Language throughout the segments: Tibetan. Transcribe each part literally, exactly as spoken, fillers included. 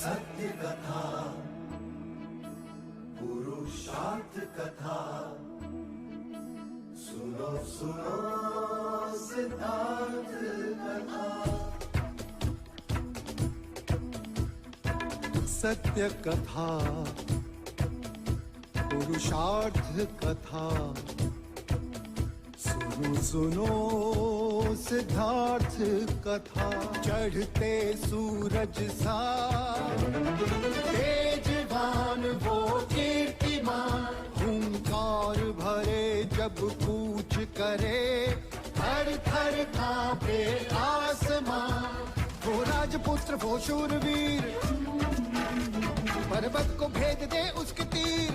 सत्य कथा, पुरुषार्थ कथा, सुनो सुनो सिद्धार्थ कथा। सत्य कथा, पुरुषार्थ कथा, सुनो सुनो सिद्धार्थ कथा। चढ़ते सूरज सा तेजवान वो कीर्तिमान, हुंकार भरे जब कूच करे, थर थर कांपे आसमां। वो राजपुत्र वो शूरवीर, पर्वत को भेद दे उसके तीर।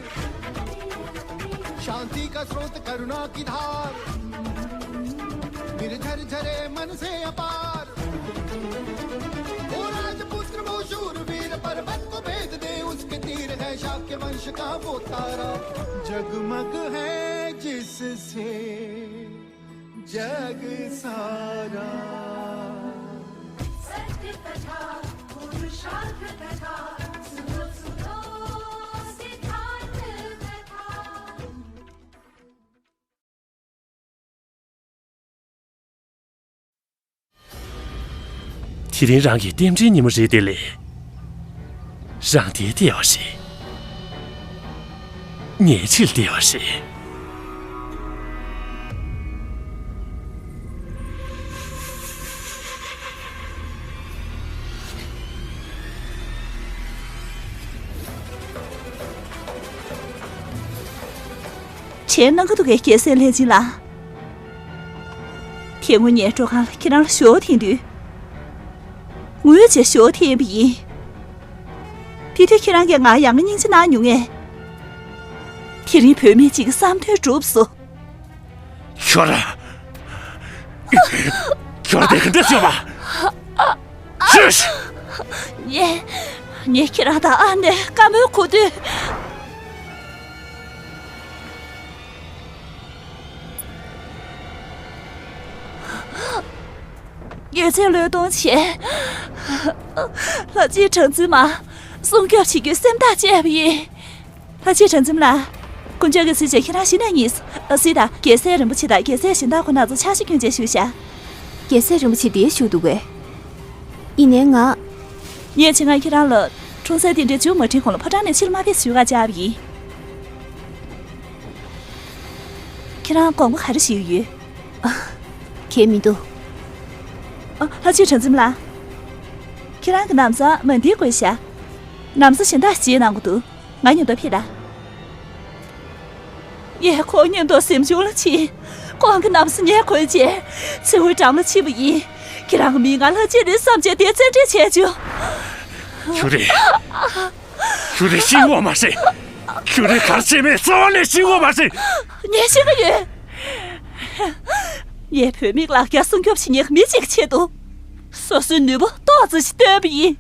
शांति का स्रोत करुणा की धार, निर्झर झरे मन से अपार। वो राजपुत्र वो शूरवीर, पर्वत को भेद दे उसके तीर। है शाक्य वंश का वो तारा, जगमग है जिससे जग सारा। सत्य कथा, पुरुषार्थ कथा, सुनो सुनो सिद्धार्थ कथा। དེ་རིང་རང་གི་རྟེན་འབྲེལ་ཉིན་མོ་རེད་དེ་ལས། རང་དེར་བལྟས་པ་རེད། ངའི་ཕྱིར་བལྟས་པ་རེད། བྱས་གནང་གི་འདུག་གས། རྒྱལ་སྲས་ལྷས་སྦྱིན་ལགས། དེ་སྔོན་ངས་སྤྲོ་ཁང་ལ་ཁྱེད་རང་ལ་ཞོ་འཐེན་དུས། ངུས་བྱས་ཞོ་འཐེན་པ་ཡིན། དེ་དུས་ཁྱེད་རང་གིས་ང་ཡང་སྙིང་རྗེ་གནང་མྱོང་ངས། དེ་རིང་བུད་མེད་ཅིག་གི་བསམ་དོན་འགྲུབ་སོང་། ཁྱོད་རང་། ཁྱོད་དེ་ག་འདྲ་བྱས་པ། ཤུ། ངས། ངས་ཁྱེད་རང་དང་ཨ་ནེ་བཀའ་མོལ་གོ་དུས། ཡོད་ཚད་བློས་གཏོང་བྱས། ལྷ་རྗེ་གྲགས་འཛིན་མ་སྲུང་སྐྱོབ་བྱེད་རྒྱུའི་སེམས་ཐག་བཅད་པ་ཡིན། ལྷ་རྗེ་གྲགས་འཛིན་ལགས། དཀོན་མཆོག་གི་སྲས་ཆེན་ཁྱེད་རང་ཤི་ན་ཉིད། ཨ་སྲིད་དང་རྒྱལ་སྲས་རིན་པོ་ཆེ་དང་རྒྱལ་སྲས་གཞན་དག་ཁོ་ན་ཚོ་ཕྱག་ཞུ་སྐྱོན་ཅན་ཞུ་བཞག་རྒྱལ་སྲས་རིན་པོ་ཆེ་འདིར་བཞུགས་འདུག་གས། ཡིན་ནའི་ང་། ངས་ཆེད་མངགས་ཁྱེད་རང་ལ་འཁྲུངས་སའི་རྟེན་འབྲེལ་མཇུག་མ་སྒྲིལ་གོང་ལ་ཕོ་བྲང་ནས་ཕྱིར་མ་ཕེབས་ཞུ་ག་བཅར་བ་ཡིན། ཁྱེད་རང་དགོངས་པ་ག་རེ་ཞུ་ཡི་ཡོད། ཨ། གང་ཡང་མི་འདུག་ཨ། ལྷ་རྗེ་གྲགས་འཛིན་ལགས། ཁྱེད་རང་གི་ལམ་སང་མ་འདི་དགོས་ཤག་ལམ་སང་གཞན་དག་ཅིག་གནང་དགོས་འདུག་ང་མཉམ་དུ་ཕེབས་དང་། ངས་ཁོང་མཉམ་དུ་གཟིམ་ཆུང་ལ་ཕྱིན། ཁོང་གི་ལམ་སང་ངས་གོན་རྗེས་མཚེའུའི་འགྲམ་ལ་ཕྱིན་པ་ཡིན། ཁྱེད་རང་གི་མིང་ང་ལྷ་རྗེ་རེད་བསམ་བྱས་དེར་བཙན་ཁྲིད་བྱས་བྱུང་། ཁྱོད་རེད། ཁྱོད་རེད། ཤི་འོང་མ་རེད། ཁྱོད་རེད། གར་བྱེད་མེད་རྩ་བ་ནས་ཤི་འོང་མ་རེད། ངས་ཤི་གི་ཡོད། ངས་བུད་མེད་ལག་རྒྱ་སྲུང་སྐྱོབ་བྱེད་མཁན་མི་གཅིག་གི་ཆེད་དུ། སོ་སོའི་ནུས་པ་ཏོག་ཙམ་ཞིག་བཏོན་པ་ཡིན།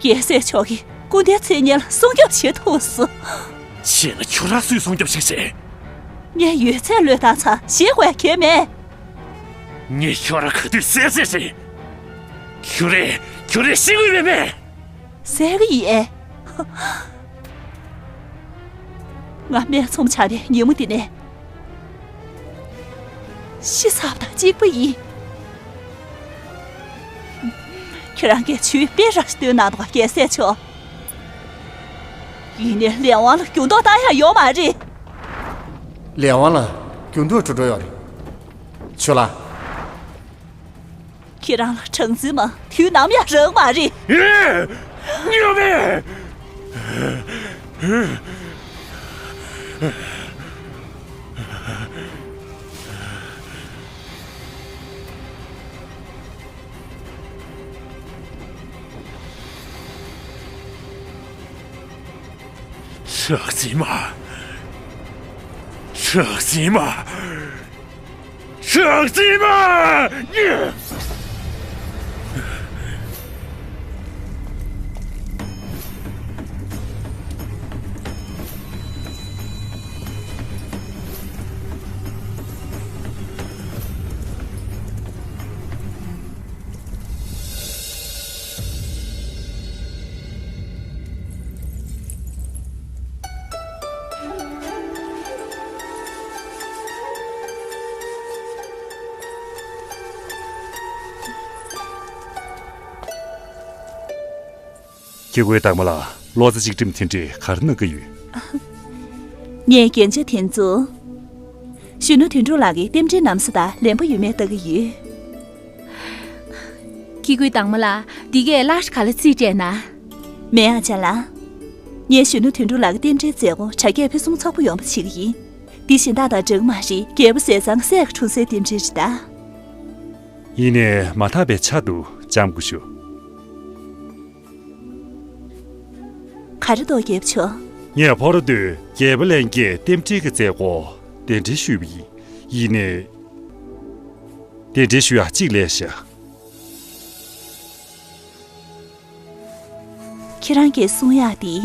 རྒྱལ་སྲས་མཆོག་གི་སྐུ་ཟླའི་མཚན་སྙན་ལ་སྲུང་སྐྱོབ་བྱེད་ཐུབ་སོང་། བྱས་ན་ཁྱོད་རང་སུས་སྲུང་སྐྱོབ་བྱེད་ཟེར། ངས་ཡོད་ཚད་བློས་བཏང་ཚར། ཞེད་དགོས་གལ་མེད། ངས་ཁྱོད་རང་ག་དུས་བསད་ཟེར་ཟེར། ཁྱོད་རེད། ཁྱོད་རེད། ཤི་འོས་མེད་མེད། ཟེར་གི་ཡིན། ང་སྨད་འཚོང་བྱ་བའི་ཉིན་མོ་འདི་ནས་ཤི་ཚར་བ་དང་གཅིག་པ་ཡིན། ཁྱེད་རང་གིས་ཆུའི་དཔེ་ར་ཞིག་སྟོན་གནང་འདུག་ག་རྒྱལ་སྲས་མཆོག་ཡིན་ནའི་ལས་དབང་ལ་འགྱུར་ལྡོག་བཏང་ཡ་ཡོད་མ་རེད། ལས་དབང་ལ་འགྱུར་ལྡོག་འགྲོ་འགྲོ་ཡོད་རེད། ཆོས་ལ། ཁྱེད་རང་ལ་གྲངས་འཛིན་མ་དུས་ནམ་ཡང་རག་མ་རེད། ངས་མེད། གྲངས་འཛིན་མ། གྲངས་འཛིན་མ། གྲངས་འཛིན་མ། ཁྱི་རྒན་དར་མ་ལགས། ལོ་ཙཱ་གཅིག་སྒྲིམ་དེ་འདྲས་ག་རེ་གནང་གི་ཡོད། ངས་རྒྱན་ཆ་དེ་ཚོ་གཞོན་ནུ་དོན་གྲུབ་ལགས་ཀྱི་རྟེན་འབྲེལ་གནམ་ས་དང་ལེན་པ་ཡོད་མེད་ལྟ་གི་ཡོད། ཁྱི་རྒན་དར་མ་ལགས། འདི་གས་སླར་ག་ལ་རྩིས་སྤྲད་ན། མེད་ཨ་ཅག་ལགས། ངས་གཞོན་ནུ་དོན་གྲུབ་ལགས་ཀྱི་རྟེན་འབྲེལ་མཛད་སྒོ་དྲ་རྒྱ་ཕུན་སུམ་ཚོགས་པོ་ཡོང་བ་བྱེད་ཀྱི་ཡིན། འདི་གཞན་དག་དང་འདྲ་གི་མ་རེད། རྒྱལ་པོ་ཟས་གཙང་སྲས་ཀྱི་འཁྲུངས་སའི་རྟེན་འབྲེལ་རེད་ད། ཡིན་ནའི་མ་དག་པའི་ཆ་འདུག། ལྕམ་སྐུ་ཞབས། ག་རེ་འདུག་རྒྱལ་པོ་མཆོག། ངས་ཕོ་རོ་ཏོས་རྒྱལ་པོ་ལྷན་རྒྱས་རྟེན་འབྲེལ་གྱི་མཛད་སྒོར་གདན་འདྲེན་ཞུས་པ་ཡིན། ཡིན་ནའི། གདན་འདྲེན་ཞུ་ཡག་གཅིག་ལས་བཞག། ཁྱེད་རང་གིས་གསུང་ཡག་འདི།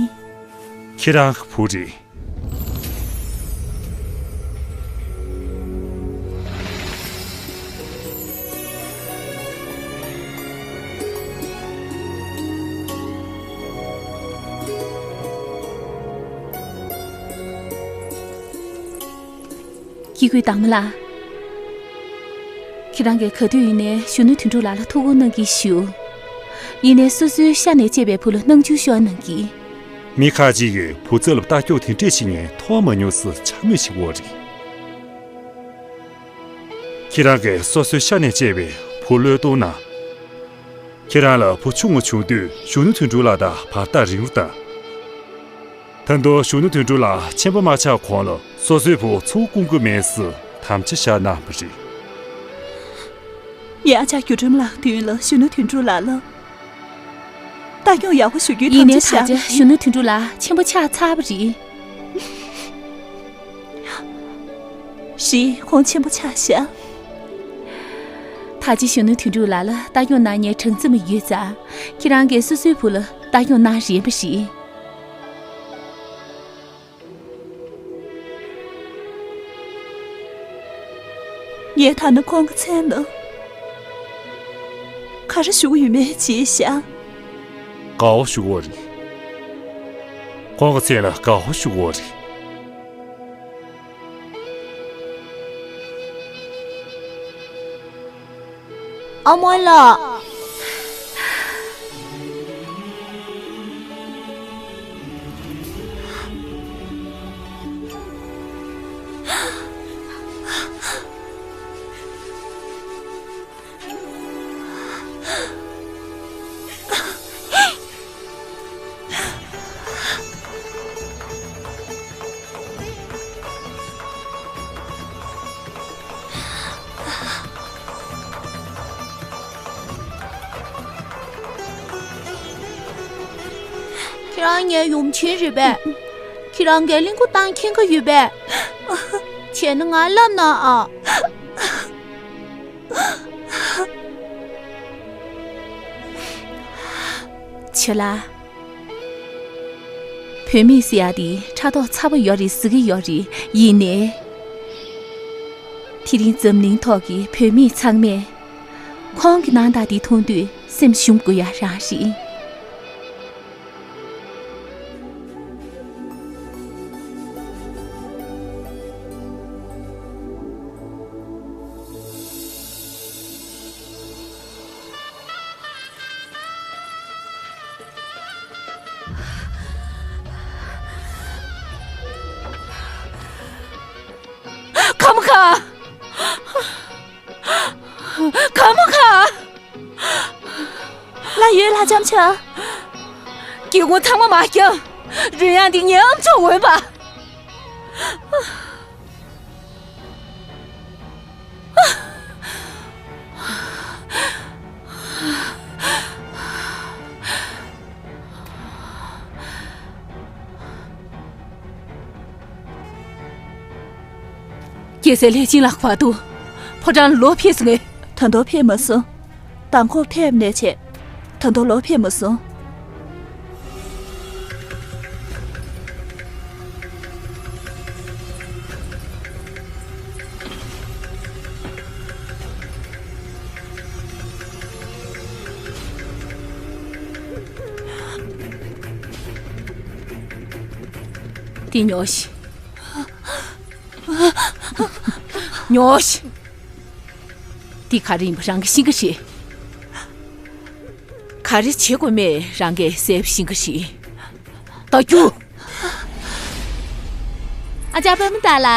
ཁྱེད་རང་གི་བུ་རེད། ཁྱི་རྒན་དར་མ་ལགས། ཁྱེད་རང་གིས་ག་དུས་ཡིན་ནའི་གཞོན་ནུ་དོན་གྲུབ་ལགས་ལ་ཐུགས་ཁུར་གནང་གི་ཞུ། ཡིན་ནའི་སོ་སོའི་ཤ་ནས་སྐྱེས་པའི་བུ་ལ་སྣང་ཆུང་ཤོར་གནང་གི། མི་ཁ་ཅིག་གིས་བུ་ཚབ་ལ་ལྟ་སྐྱོང་དེ་འདྲས་བྱེད་མཁན་མཐོང་མ་མྱོང་ཟེར་འཕྱ་སྨོད་བྱེད་ཀྱི་ཡོད་རེད། ཁྱེད་རང་གིས་སོ་སོའི་ཤ་ནས་སྐྱེས་པའི་བུ་བློས་གཏོང་ན། ཁྱེད་རང་ལ་བུ་ཆུང་ངུ་བྱུང་དུས་གཞོན་ནུ་དོན་གྲུབ་ལགས་དང་བར་ཐག་རིང་རུ་བཏང་། ད་དུང་གཞོན་ནུ་དོན་གྲུབ་ལགས་ཆེན་པོ་མ་ཆགས་གོང་ལ་སོ་སོའི་བུ་འཚོ་བ་སྐུང་གི་མེད་ཟེར་དམ་བཅའ་བཞག་གནང་བ་རེད། ངས་ཨ་ཅག་སྒྱུ་འཕྲུལ་ལགས་མདུན་ལ་གཞོན་ནུ་དོན་གྲུབ་ལགས་ལ་ལྟ་སྐྱོང་ཡག་པོ་ཞུ་རྒྱུའི་ཡིན་ནའི་དམ་བཅའ་ད་ཆ་བཞག་ཡིན། གཞོན་ནུ་དོན་གྲུབ་ལགས་ཆེན་པོ་ཆགས་ཚར་བ་རེད། རེད། ཁོང་ཆེན་པོ་ཆགས་ཤག། ད་ཅི་གཞོན་ནུ་དོན་གྲུབ་ལགས་ལ་ལྟ་སྐྱོང་གནང་མཁན་གྲངས་རྩིས་མ་ཡོད་ཙང་། ཁྱེད་རང་གིས་སོ་སོའི་བུ་ལ་ལྟ་སྐྱོང་གནང་རན་པ་རེད། ངས་ཐ་ན་ཁོང་གི་མཚན་ལ་ག་རེ་ཞུ་གི་ཡོད་མེད་བརྗེད་ཤག། དགའ་བོ་ཞུ་གི་ཡོད་རེད། ཁོང་གི་མཚན་ལ་དགའ་བོ་ཞུ་གི་ཡོད་རེད། ཨ་མ་ལགས། ཁྱེད་རང་ངའི་ཡུམ་ཆེན་རེད་པས། ཁྱེད་རང་གིས་གླིང་སྐུ་བཏང་མཁྱེན་གྱི་ཡོད་པས། བྱས་ན་ང་ལབ་གནང་ཨ། ཆོས་ལགས། བུད་མེད་ཟེར་ཡག་དེ་ཕྲག་དོག་ཚ་པོ་ཡོད་རེད་ཟེར་གྱི་ཡོད་རེད། ཡིན་ནའི། དེ་རིང་འཛམ་གླིང་ཐོག་གི་བུད་མེད་ཚང་མས་ཁོང་གི་སྣང་དག་དེ་མཐོང་དུས་སེམས་ཞུམ་དགོས་ཡག་རང་རེད། ཁ་མོ་ཁ། ཁ་མོ་ཁ། ལགས་ཡོད་ལགས་ལྕམ་ཆ། སྐྱེ་དགུང་ཚང་མ་མ་བསྐྱངས། རོལ་དབྱངས་འདི་ཉན་ཨམ་ཅོག་འོན་པ། རྒྱལ་སྲས་ལྷས་བྱིན་ལགས་བར་དུ་ཕོ་བྲང་ལོག་ཕེབས་སོང་ངས། ད་དུང་ཕེབས་མ་སོང་། མདང་དགོང་ཕེབས་ནས་བྱས། ད་དུང་ལོག་ཕེབས་མ་སོང་། འདི་ཉོ་ཤིག། ཉོ་ཤིག། འདི་ག་རེ་ཡིན་པ་རང་གིས་ཤེས་ཀྱི་རེད། ག་རེ་བྱེད་དགོས་མེད་རང་གིས་གསལ་པོ་ཤེས་ཀྱི་རེད། ད་རྒྱུགས། ཨ་ཅག་པདྨ་དར་ལ།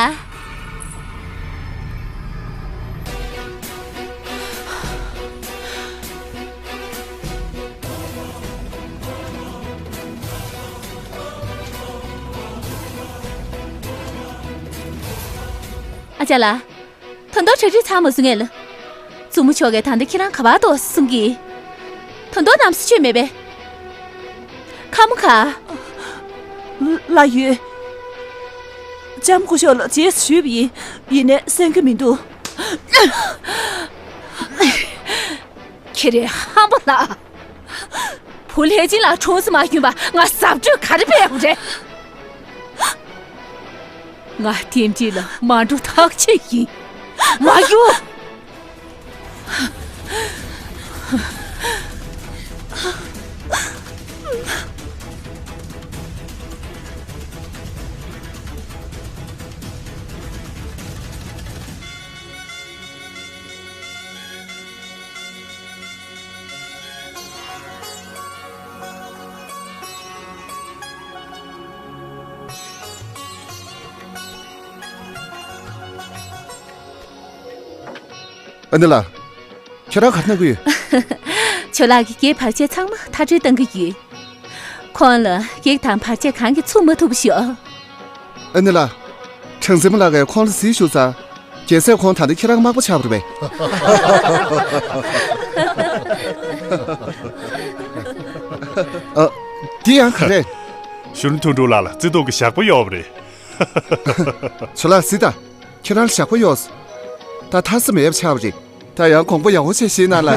ཨ་ཅག་ལགས། ད་དུང་གྲ་སྒྲིག་ཚར་མ་སོང་ངས་ལ། མཛུབ་མོ་མཆོག་གིས་ད་ལྟ་ཁྱེད་རང་ག་པར་འདུག་གསུང་གི། ད་དུང་ནམ་སེ་བྱོན་མེད་པས། ཁ་མོ་ག། ལགས་ཡོད། ལྕམ་སྐུ་ཞབས་ལ་རྗེས་སུ་ཞུས་པ་ཡིན། ཡིན་ནའི་གསན་གྱི་མི་འདུག་ཁྱེད་རང་ཧམ་པ་ལ། བུ་ལྷས་སྦྱིན་ལགས་གྲོངས་སུ་མ་ཐོན་པར་ང་གཟབ་སྤྲོས་ག་རེ་སྤེལ་དགོས་རེད། ང་རྟེན་འབྲེལ་ལ་མ་འགྲོ་ཐག་ཆོད་ཡིན། མ་རྒྱུགས། ཨ་ནེ་ལགས། ཁྱེད་རང་ག་རེ་གནང་གི་ཡོད། ཇོ་ལགས་ཀྱིས་བར་ཆད་ཚང་མ་མཐར་སྐྲོད་གཏང་གི་ཡོད། ཁོང་ལ་བགེགས་དང་བར་ཆད་གང་གིས་ཚུགས་མ་ཐུབ་པ་ཤོག་ཨ་ནེ་ལགས། གྲངས་འཛིན་མ་ལགས་ཀྱིས་ཁོང་ལ་གཟིགས་ཞུས་ཙང་། རྒྱལ་སྲས་ཁོང་ད་ལྟ་ཁྱེད་རང་མག་པ་ཆགས་པ་རེད་པས། ཨ། འདི་ཡང་ག་རེ། གཞོན་ནུ་དོན་གྲུབ་ལགས་ལ་བརྩེ་དུང་གི་ཞགས་པ་གཡོགས་པ་རེད། ཇོ་ལགས་གཟིགས་དང་། ཁྱེད་རང་ལ་ཞགས་པ་གཡོགས་སོང་། ད་ཐར་ས་མེད་པ་ཆགས་པ་རེད། ད་ཡང་དགོངས་པ་ཡག་པོ་བྱས་བཞེས་གནང་ལ།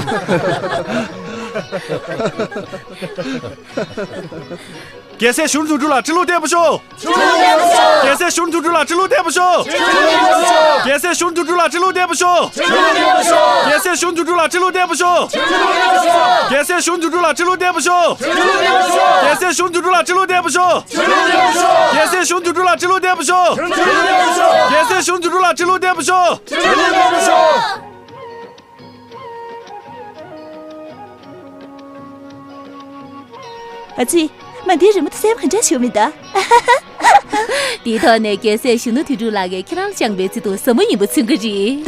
རྒྱལ་སྲས་གཞོན་ནུ་དོན་གྲུབ་ལ་ཁྲི་ལོ་བརྟན་པ་ཤོག་རྒྱལ་སྲས་གཞོན་ནུ་དོན་གྲུབ་ལ་ཁྲི་ལོ་བརྟན་པ་ཤོག་རྒྱལ་སྲས་གཞོན་ནུ་དོན་གྲུབ་ལ་ཁྲི་ལོ་བརྟན་པ་ཤོག་རྒྱལ་སྲས་གཞོན་ནུ་དོན་གྲུབ་ལ་ཁྲི་ལོ་བརྟན་པ་ཤོག་རྒྱལ་སྲས་གཞོན་ནུ་དོན་གྲུབ་ལ་ཁྲི་ལོ་བརྟན་པ་ཤོག་རྒྱལ་སྲས་གཞོན་ནུ་དོན་གྲུབ་ལ་ཁྲི་ལོ་བརྟན་པ་ཤོག་རྒྱལ་སྲས་གཞོན་ནུ་དོན་གྲུབ་ལ་ཁྲི་ལོ་བརྟན་པ་ཤོག་རྒྱལ་སྲས་གཞོན་ནུ་དོན་གྲུབ་ལ་ཁྲི་ལོ་བརྟན་པ་ཤོག་ཨ་ཙི། མ་འདིའི་རི་མོ་དེ་སེམས་ག་འདྲ་བྱུང་མི་འདུག་འདིའི་ཐོག་ནས་རྒྱལ་སྲས་གཞོན་ནུ་དོན་གྲུབ་ལགས་ཀྱིས་ཁྱེད་རང་ལ་བཅངས་པའི་བརྩེ་དུང་ཟབ་མོ་ཡིན་པ་མཚོན་གྱི་རེད།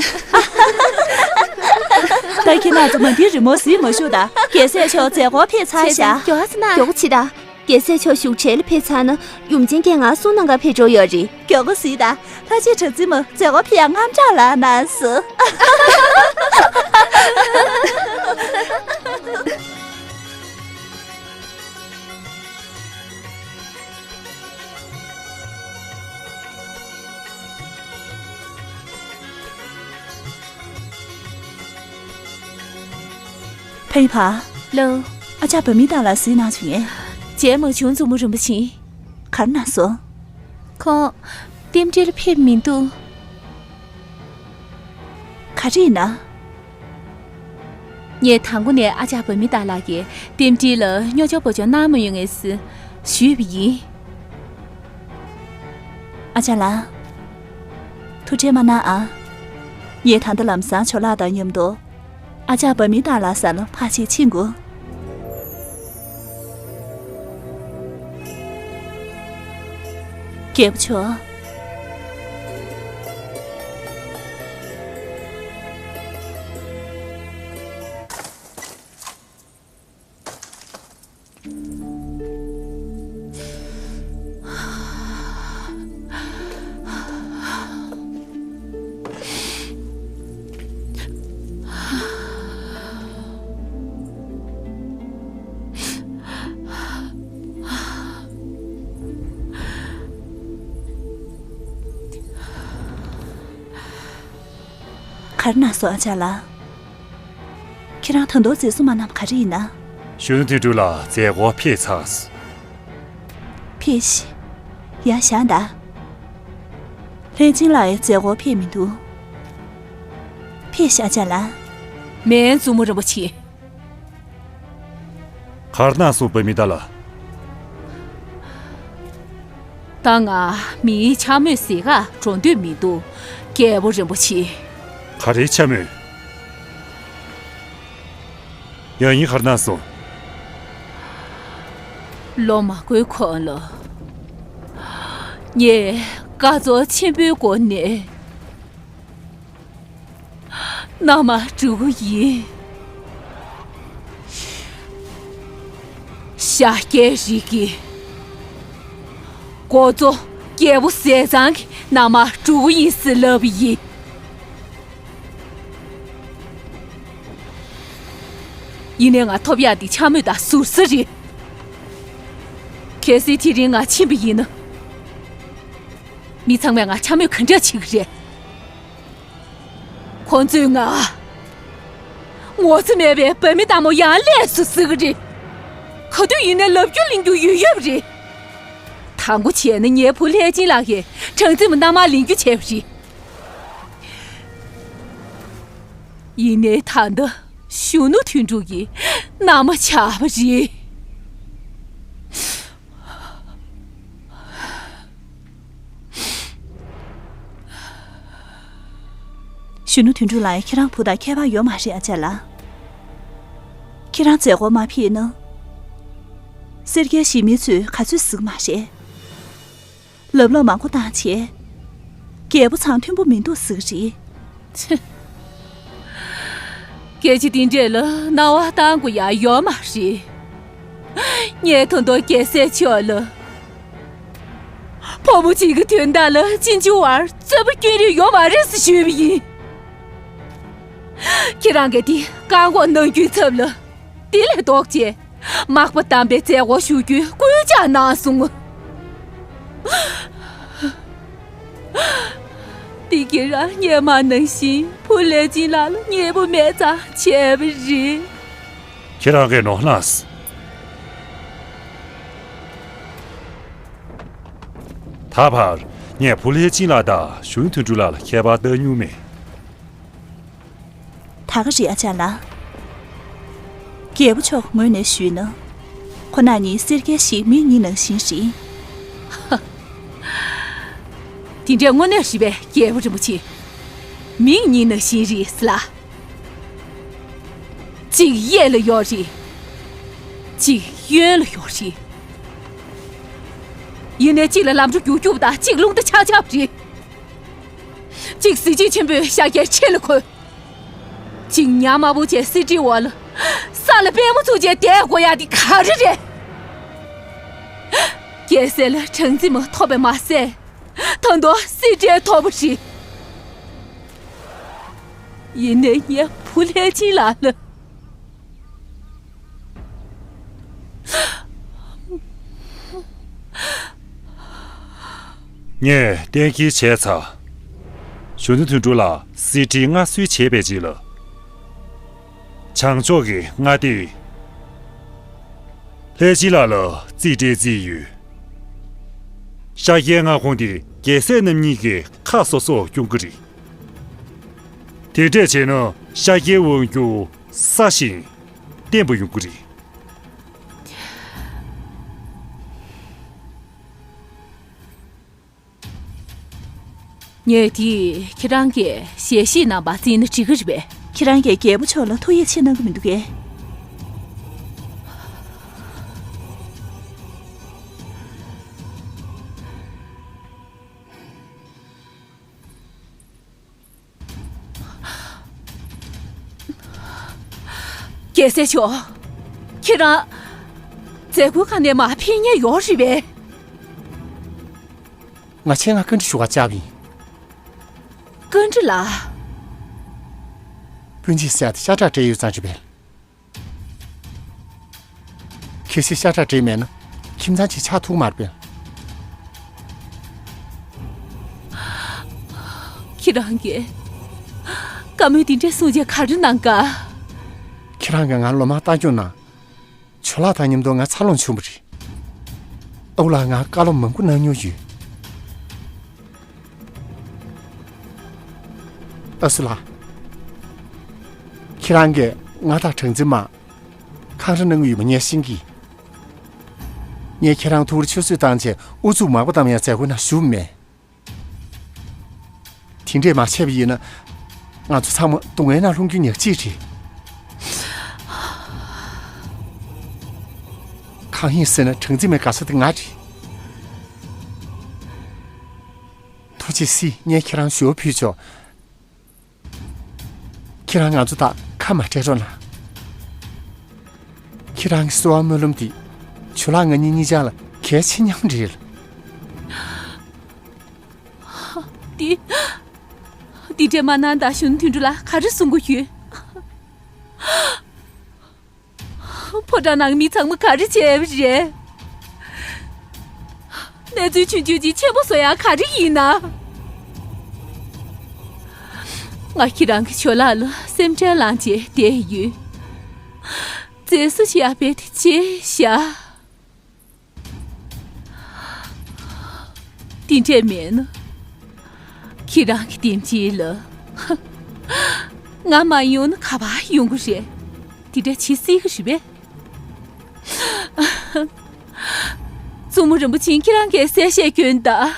ད་ཁྱེད་རྣམ་ཚོ་མ་འདིའི་རི་མོ་གཟིགས་མ་བཞུགས་དང་། རྒྱལ་སྲས་མཆོག་མཛད་སྒོར་ཕེབས་ཚར་བྱས་ཙང་། མགྱོགས་ཙམ་ན། མགྱོགས་པོ་བྱེད་དང་། རྒྱལ་སྲས་མཆོག་བཞུགས་གྲལ་ལ་ཕེབས་ཚར་ན་ཡུམ་ཆེན་གྱིས་ང་གསུང་གནང་གར་ཕེབས་འགྲོ་ཡོད་རེད། མགྱོགས་པོ་གཟིགས་དང་། ལྷ་རྗེ་གྲགས་འཛིན་མ་མཛད་སྒོར་ཕེབས་ཡག་དངངས་སྐྲག་ལངས་གནང་སོང་། ཕ་ཡི་ཕ། ལོ། ཨ་ཅག་བ་མི་དང་ལ་གཟིགས་གནང་བྱུང་ངས། མཇལ་མ་བྱུང་མཛུབ་མོ་རིན་པོ་ཆེ། ག་རེ་གནང་སོང་། ཁོང་། རྟེན་འབྲེལ་ཕེབས་མི་འདུག་ག་རེ་ཡིན་ན། ངས་དང་པོ་ནས་ཨ་ཅག་བ་མི་དང་ལགས་ཀྱིས་རྟེན་འབྲེལ་ལ་རྙོག་དྲ་བོ་ཅོག་གནང་མ་ཡོང་ངས་ཟེར་ཞུས་པ་ཡིན། ཨ་ཅག་ལགས། ཐུགས་ཁྲལ་མ་གནང་ཨ། ངས་ད་ལྟ་ལམ་སང་ཇོ་ལགས་དང་མཉམ་དུ། ཨ་ཅག་བ་མི་དང་ལགས་ས་ལ་ཕར་ཕྱིན་ཕྱིན་དགོས། རྒྱལ་པོ་མཆོག་ག་རེ་གནང་སོང་ཨ་ཅག་ལགས། ཁྱེད་རང་ད་དུང་བརྩི་སྲུང་མ་གནང་བ་ག་རེ་ཡིན་ན། གཞོན་ནུ་དོན་གྲུབ་ལགས་མཛད་སྒོར་ཕེབས་ཚར་སོང་། ཕེབས་ཤིག་ཡར་བཞེངས་དང་། ལྷས་སྦྱིན་ལགས་ཡང་མཛད་སྒོར་ཕེབས་མི་འདུག་ཕེབས་ཤིག་ཨ་ཅག་ལགས། མེད། མཛུབ་མོ་རིན་པོ་ཆེ། ག་རེ་གནང་སོང་བ་མི་དང་ལགས། ད་ང་མིའི་འཕྱ་སྨོད་ཟེར་གར་འགྲོ་འདོད་མི་འདུག་རྒྱལ་པོ་རིན་པོ་ཆེ། ག་རེའི་འཕྱ་སྨོད། ཡང་ཡིན་ག་རེ་གནང་སོང་། ལོ་མང་པོའི་གོང་ལ། ངས་དཀའ་ཚེགས་ཆེན་པོའི་སྒོ་ནས་མནའ་མ་བསྒྲུབས་ཡིན། ཤཱཀྱའི་རིགས་ཀྱི་འགོ་གཙོ་རྒྱལ་པོ་ཟས་གཙང་གི་མནའ་མ་བསྒྲུབས་ཡིན་ཟེར་ལབ་ཡིན། ཡིན་ནའི་ང་ཐོབ་ཡག་འདི་འཕྱ་སྨོད་དང་ཟུར་ཟ་རེད། གལ་སྲིད་དེ་རིང་ང་ཕྱིན་པ་ཡིན་ན། མི་ཚང་མས་ང་འཕྱ་སྨོད་ག་འདྲ་བྱེད་ཀྱི་རེད། ཁོང་ཚོས་ང་ངོ་ཚ་མེད་པའི་བ་མི་རྟ་མོ་ཡང་ལས་སུ་ཟེར་གི་རེད། ག་དུས་ཡིན་ནའི་ལབ་རྒྱུ་གླེང་རྒྱུ་ཡོད་ཡོད་པ་རེད། དང་པོ་བྱས་ན་ངའི་བུ་ལྷས་སྦྱིན་ལགས་ཀྱིས་གྲངས་འཛིན་མ་མནའ་མ་ལེན་རྒྱུ་བྱས་པ་རེད། ཡིན་ནའི་ད་ལྟ་གཞོན་ནུ་དོན་གྲུབ་ཀྱི་མནའ་མ་ཆགས་པ་རེད། གཞོན་ནུ་དོན་གྲུབ་ལགས། ཁྱེད་རང་བུ་དང་ཁྱད་པར་ཡོད་མ་རེད་ཨ་ཅག་ལགས། ཁྱེད་རང་མཛད་སྒོ་མ་ཕེབས་ན། སེར་སྐྱའི་གཞིས་མི་ཚོས་ག་ཚོད་ཟེར་གི་མ་རེད། ལབ་ལབ་མང་པོ་བཏང་བྱས། རྒྱལ་པོ་ཚང་མཐུན་པོ་མི་འདུག་ཟེར་གི་རེད། ཕྱི། སྐད་ཆ་འདི་འདྲས་ལ་སྣང་བ་བཏང་དགོས་ཡག་ཡོད་མ་རེད། ངས་ད་དུང་རྒྱལ་སྲས་མཆོག་ལ། ཕོ་མོ་གཅིག་གི་དོན་དག་ལ་ཕྱིན་ཆད་བར་རྩོད་པ་སྐྱོན་རིགས་ཡོད་མ་རེད་ཟེར་ཞུས་པ་ཡིན། ཁྱེད་རང་གིས་འདི་བཀག་འགོག་གནང་རྒྱུའི་ཚབ་ལ། དེ་ལས་ལྡོག་རྗེས་མག་པ་བསྡམས་པའི་མཛད་སྒོ་ཞུ་རྒྱུའི་སྐུལ་ལྕག་གནང་སོང་ངོ་། འདི་ཁྱེད་རང་སྔོན་མ་ནང་བཞིན་བུ་ལྷས་སྦྱིན་ལགས་ལ་མཉེས་པོ་མེད་ཙང་བྱས་པ་རེད། ཁྱེད་རང་གིས་ནོར་ལངས། ད་བར་ངས་བུ་ལྷས་སྦྱིན་ལགས་དང་གཞོན་དོན་གྲུབ་ལགས་ལ་ཁྱད་པར་བལྟ་མྱོང་མེད། ད་ག་རེད་ཨ་ཅག་ལགས། རྒྱལ་པོ་མཆོག་ངོས་ནས་ཞུས་ན། ཁོ་རྣམ་གཉིས་སེར་སྐྱའི་གཞིས་མི་གཉིས་ནང་བཞིན་རེད། དེ་འདྲས་དངོས་གནས་རེད་པས་རྒྱལ་པོ་རིན་པོ་ཆེ། མི་གཉིས་ནང་བཞིན་རེད་ཟེར་ལ། གཅིག་གཡས་ལ་ཡོད་རེད། གཅིག་གཡོན་ལ་ཡོད་རེད། ཡིན་ནའི་གཅིག་ལ་ལམ་འགྲོ་རྒྱུག་རྒྱུག་དང་གཅིག་རླུང་རྟ་ཆག་ཆག་རེད། གཅིག་གཟི་བརྗིད་ཆེན་པོས་ཤཱཀྱའི་ཁྲི་ལ་འཁོད། གཅིག་ཉ་དམར་པོ་བྱས་གསེར་ཁྲིའི་འོག་ལ་ས་ལ་པད་མོ་བཙུགས་བྱས་བསྡད་དགོས་ཡག་འདི་ག་རེ་རེད། རྒྱལ་སྲས་ལ་གྲངས་འཛིན་མ་ཐོབ་པས་མ་ཟད། ད་དུང་གསེར་ཁྲིར་ཐོབ་པ་རེད། ཡིན་ནའི་ངའི་བུ་ལྷས་སྦྱིན་ལགས་ལ། ངས་གཏན་འཁེལ་བྱས་ཚར། གཞོན་ནུ་དོན་གྲུབ་ལགས་གསེར་ཁྲི་མངའ་གསོལ་བྱས་པའི་རྗེས་ལ། བྱང་ཕྱོགས་ཀྱི་མངའ་སྡེ་ལྷས་སྦྱིན་ལགས་ལ་རྩིས་སྤྲད་རྩིས་ཡོད། ཤཱཀྱའི་མངའ་ཁོངས་དེ་རྒྱལ་སྲས་རྣམ་གཉིས་ཀྱི་ཁ་སོ་སོར་སྐྱོང་གི་རེད། དེ་འདྲས་བྱས་ན་ཤཱཀྱའི་དབང་སྒྱུར་སྲ་ཞིང་བརྟན་པོ་ཡོང་གི་རེད། ངས་དེ་ཁྱེད་རང་གིས་ཞལ་བཞེས་གནང་བ་བརྩིས་ན་འགྲིག་གི་རེད་པས། ཁྱེད་རང་གིས་རྒྱལ་པོ་མཆོག་ལ་ཐུགས་ཡིད་ཆེས་གནང་གི་མི་འདུག་གས། རྒྱལ་སྲས་མཆོག་ཁྱེད་རང་མཛད་སྒོའི་ཁ་ནས་མར་ཕེབས་མཁན་ཡོད་རེད་པས། ང་ཆེད་མངགས་བཀའ་འདྲི་ཞུ་བར་བཅར་བ་ཡིན། བཀའ་འདྲི་ལགས། སྤུན་མཆེད་ཟེར་ཡག་དེ་ཤ་ཁྲག་སྦྲེལ་ཡོད་ཙང་རེད་པས། གལ་སྲིད་ཤ་ཁྲག་སྦྲེལ་མེད་ན་ཁྱིམ་ཚང་གཅིག་ཆགས་ཐུབ་མ་རེད་པས། ཁྱེད་རང་གིས་བཀའ་མོལ་འདི་འདྲ་གསུངས་རྗེས་ག་རེ་གནང་ག་ཁྱེད་རང་གིས་ང་ལོ་མང་ལྟ་སྐྱོང་གནང་། ཇོ་ལགས་དང་མཉམ་དུ་ང་འཚར་ལོངས་བྱུང་བ་རེད། ཨ་ཁུ་ལགས་ང་བཀའ་སློབ་མང་པོ་གནང་མྱོང་ཡོད། ཨ་སུ་ལགས། ཁྱེད་རང་གིས་ང་དང་གྲངས་འཛིན་མ་འཁང་ར་གནང་གི་ཡོད་པ་ངས་ཤེས་ཀྱི། ངས་ཁྱེད་རང་ཐུགས་རེ་ཆུད་ཟོས་བཏང་བྱས་ཨུ་ཚུགས་མང་པོ་བཏང་ཡང་མཛད་སྒོའི་ནང་ཞུགས་མེད། དེ་འདྲས་མ་བྱས་པ་ཡིན་ན། ང་ཚོ་ཚང་མ་སྡུག་བསྔལ་ནང་ལྷུང་རྒྱུ་ཉག་གཅིག་རེད། གང་ཡིན་ཟེར་ན་སྦྲང་རྩི་མའི་དགའ་ས་དེ་ང་རེད། ཐུགས་རྗེ་གཟིགས། ངས་ཁྱེད་རང་ཞུ་བ་ཕུལ་ཆོག་ཁྱེད་རང་ང་ཚོ་དང་ཁ་མ་བྲལ་རོགས་གནང་། ཁྱེད་རང་གི་གསོལ་བ་སྨོན་ལམ་འདི་ཇོ་ལགས་ང་གཉིས་གཉིས་ཆ་ལ་གལ་ཆེ་སྙམ་རེད། འདི། འདི་འདྲས་མ་གནང་དང་གཞོན་ནུ་དོན་གྲུབ་ལགས་ག་རེ་གསུང་གི་ཡོད། ཕོ་བྲང་ནང་མི་ཚང་མ་ག་རེ་བྱས་པ་རེད། གནས་ཚུལ་ཆུང་ཆུང་ཅིག་ཆེན་པོ་བཟོ་ཡག་ག་རེ་ཡིན་ན། ང་ཁྱེད་རང་གི་ཇོ་ལགས་ལ་སེམས་ཁྲལ་ལངས་བྱས་བསྡད་ཡོད། བཙན་བཟུང་བྱས་པ་དེ་བརྗེད་བཞག་དེ་འདྲས་མེད་ན། ཁྱེད་རང་གི་དེམ་ཅིག་ལ། ང་མ་ཡོང་ན་ག་པར་ཡོང་གི་རེད། དེ་འདྲ་བྱེད་སྲིད་གི་རེད་པས། བཙུན་མོ་རིན་པོ་ཆེ་ཁྱེད་རང་གིས་གསལ་བཤད་སྐྱོན་དང་།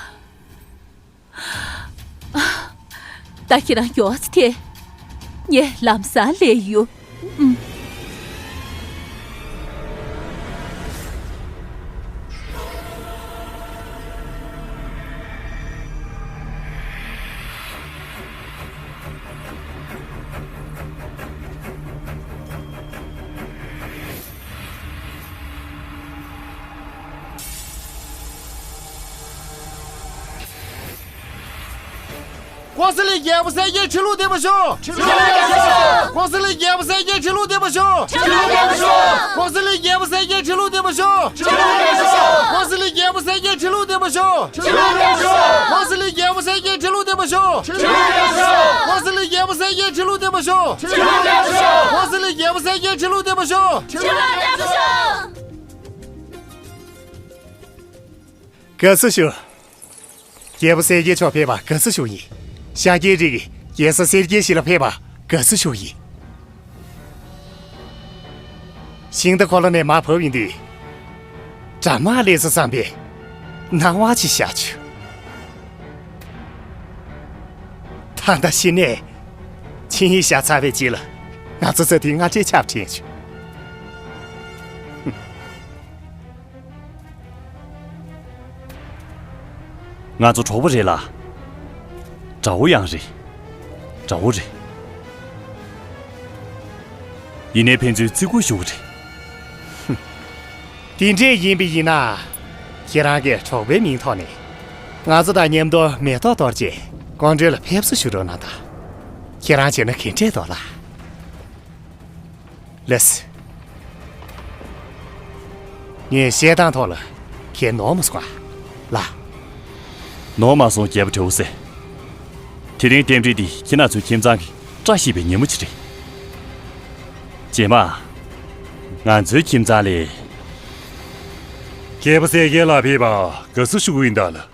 ད་ཁྱེད་རང་མགྱོགས་ཚེ་ཐེ། ངས་ལམ་སང་སླེབས་ཡོང་། ཨུམ། ཀོ་ས་ལི་རྒྱལ་པོ་སེར་སྐྱའི་ཁྲི་ལུང་བརྟན་པར་ཤོག་ཁྲི་ལུང་བརྟན་པར་ཤོག་ཀོ་ས་ལི་རྒྱལ་པོ་སེར་སྐྱའི་ཁྲི་ལུང་བརྟན་པར་ཤོག་ཁྲི་ལུང་བརྟན་པར་ཤོག་ཀོ་ས་ལི་རྒྱལ་པོ་སེར་སྐྱའི་ཁྲི་ལུང་བརྟན་པར་ཤོག་ཁྲི་ལུང་བརྟན་པར་ཤོག་ཀོ་ས་ལི་རྒྱལ་པོ་སེར་སྐྱའི་ཁྲི་ལུང་བརྟན་པར་ཤོག་ཁྲི་ལུང་བརྟན་པར་ཤོག་ཀོ་ས་ལི་རྒྱལ་པོ་སེར་སྐྱའི་ཁྲི་ལུང་བརྟན་པར་ཤོག་ཁྲི་ལུང་བརྟན་པར་ཤོག་ཀོ་ས་ལི་རྒྱལ་པོ་སེར་སྐྱའི་ཁྲི་ལུང་བརྟན་པར་ཤོག་ཁྲི་ལུང་བརྟན་པར་ཤོག་ཀོ་ས་ལི་རྒྱལ་པོ་སེར་སྐྱའི་ཁྲི་ལུང་བརྟན་པར་ཤོག་ཁྲི་ལུང་བརྟན་པར་ཤོག་དགའ་བསུ་ཞུ། རྒྱལ་པོ་གསལ་རྒྱལ་མཆོག་ཕེབས་པ་དགའ་བསུ་ཞུ་ཡིན། ཤཱཀྱའི་རིགས་རྒྱལ་ས་གསལ་རྒྱལ་ཞིག་ལ་ཕེབས་པ་དགའ་བསུ་ཞུ་ཡིན། ཤིང་རྟ་འཁོར་ལོ་ནས་མར་བབས་ཡོང་དུས། དགྲ་དམག་སླེབས་སོང་བསམ་པའི་སྣང་བ་ཅིག་ཤར་བྱུང་། ད་ལྟ་གཞི་ནས་ཆིངས་ཡིག་བཞག་ཚར་བའི་རྗེས་ལ་ང་ཚོ་ས་མཐོའི་སྔ་གྲས་ཆགས་བྲལ་བྱུང་། ང་ཚོ་གྲོགས་པོ་རེད་ལ། དགྲ་བོ་ཡང་རེད། དགྲ་བོ་རེད། ཡིན་ནའི་ཕན་ཚུན་བརྩི་བཀུར་ཞུ་གི་རེད། དེ་འདྲས་ཡིན་པ་ཡིན་ན། ཁྱེད་རང་གིས་གྲོགས་པོའི་མིང་ཐོག་ནས། ང་ཚོ་དང་མཉམ་དུ་མེ་ཏོག་གཏོར་རྗེས་སྐུ་མགྲོན་ལ་ཕེབས་བསུ་ཞུ་རོགས་གནང་དང་། ཁྱེད་རང་བྱས་ན་ག་འདྲས་འདུག་ལགས། ལགས་སེ། ངས་བཤད་སྟངས་ཐོག་ལ་ཁྱེད་ནོར་མ་སོང་ཨ། ལགས། ནོར་མ་སོང་རྒྱལ་པོ་དྲེའུ་སེ། དེ་རིང་རྟེན་འབྲེལ་འདི་ཁྱེད་རང་ཚོའི་ཁྱིམ་ཚང་གི་བཀྲ་ཤིས་པའི་ཉིན་མོ་ཅིག་རེད། རྗེས་མ། ང་ཚོའི་ཁྱིམ་ཚང་ལ། རྒྱལ་པོ་གསལ་རྒྱལ་ལགས་ཕེབས་པ་དགའ་བསུ་ཞུ་གི་ཡིན་ད་ལགས།